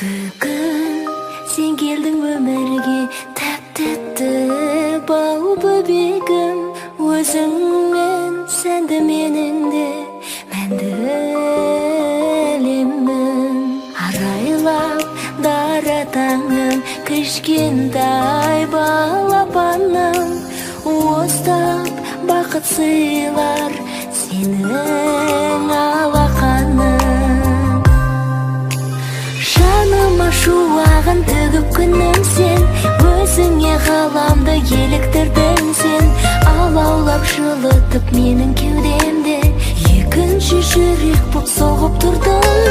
Бүгін сен келдің өмірге, тәп тәтті бал бөбегім. Өзіңмен сәнді менің де мәнді әлемім. Арайлап дара таңым, кішкентай балапаным. Уыстап бақыт сыйлар сенің алақаның. Жаныма шуағын төгіп, күнім, сен. Өзіңе ғаламды еліктірдің сен. Алаулап жылытып менің кеудемде, екінші жүрек боп соғып тұрдың.